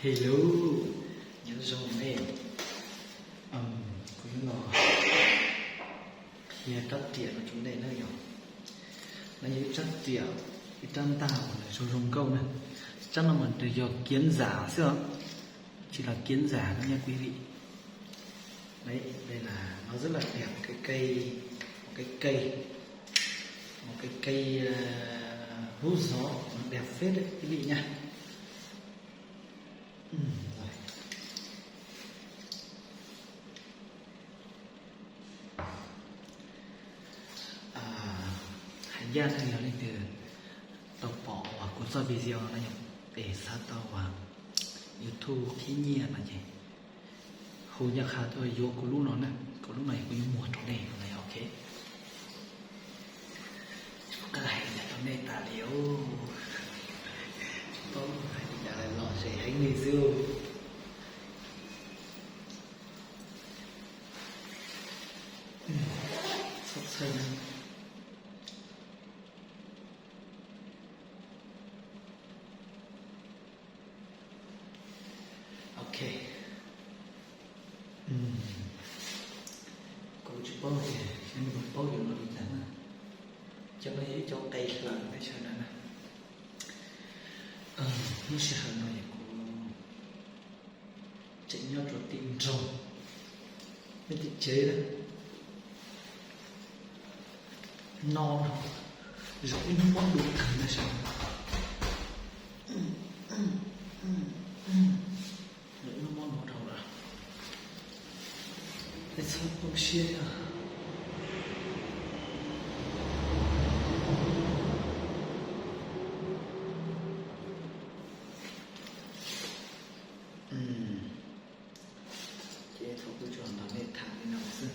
Hello, nyob zoo nej. Kuv yuav los qhia rab riam no rau nej na yom. No yog ib rab riam, ib rab ntaj uas nws zoo zoo nkauj na. Rab no mas nws yog kiav ntxas xwb os, tsis los kiav ntxas no nha quý vị. Đây là nó rất là đẹp, cái cây, một cái cây, một cái cây, à, hút gió, nó đẹp phết đấy quý vị nha. Ừm, rồi. À, Hà Giang hay là lên từ tàu bỏ của Gia Video nó nhập để xóa tàu vào YouTube khib nyiaj no ces hu ncaj qha tuaj yuav kuv lub no na, kuv lub no kuv yuav muag rau nej no yog ok. Kuv qab hais li cas rau nej tas li, tsis paub hais li cas lom zem heev li xwb. Txhob txhawj na. Ok. Kuv tsis paub tias nej puas paub yuav los li cas na. Cov no yog ib co qe hlaws peb sawv daws na. Lub sij hawm no es kuv tseem nyob rau tim nroog, nyob tim tsev na. No zoo ib hnub mob dua kawg na sawv daws. Zoo ib hnub mob dua dhau lawm. Peb txhob poob siab thiab. Ces thaum kuv tsuas nrog nej tham li no xwb.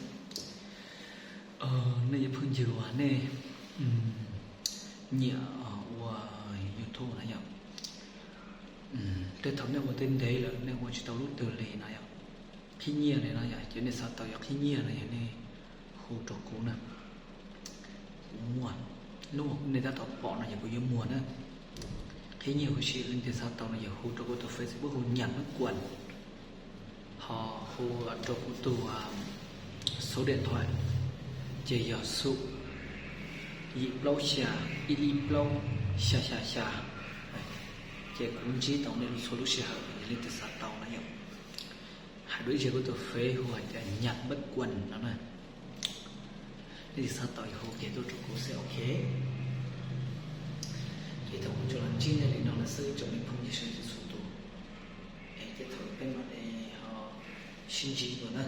Nej cov phooj ywg uas nej nyiam ua YouTube na yom, tej thaum nej ua tej ntev lawm nej ua tsis tau lub twg li na yom, qhib nyiaj li no yom, ces nej xav tau yuav qhib nyiaj no yog nej hu rau kuv na. Kuv muag, lub nej tab tom pom no yog kuv yuav muag na. Qhib nyiaj huv si leej twg xav tau no yog hu rau kuv tus Facebook hu Nhật Mác Quần, ho hu rau kuv tus số điện thoại ces yog xu yim plaub xya ib ib plaub xya xya xya. Ces kuv ntsib tau nej txhua lub sij hawm yog leej twg xav tau no yom. Hais dua ib zaug kuv tus Face hu hais tias Nhật Mác Quần no na. Nej xav tau yog hu kiag tuaj rau kuv xwb ok. Ces thaum kuv tsuas los ntsib nej li no lawm xwb tsoom me phooj ywg sawv daws txhua tus. Es tej thaum peb mam li ho sib ntsib dua na.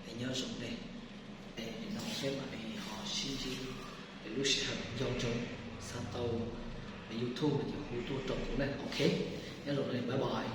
Es nyob zoo nej. Es nim no peb mam li ho sib ntsib lub sij hawm nco ntsoov, xav tau YouTube no ces hu tuaj rau kuv na ok. Nyob zoo nej, bye bye.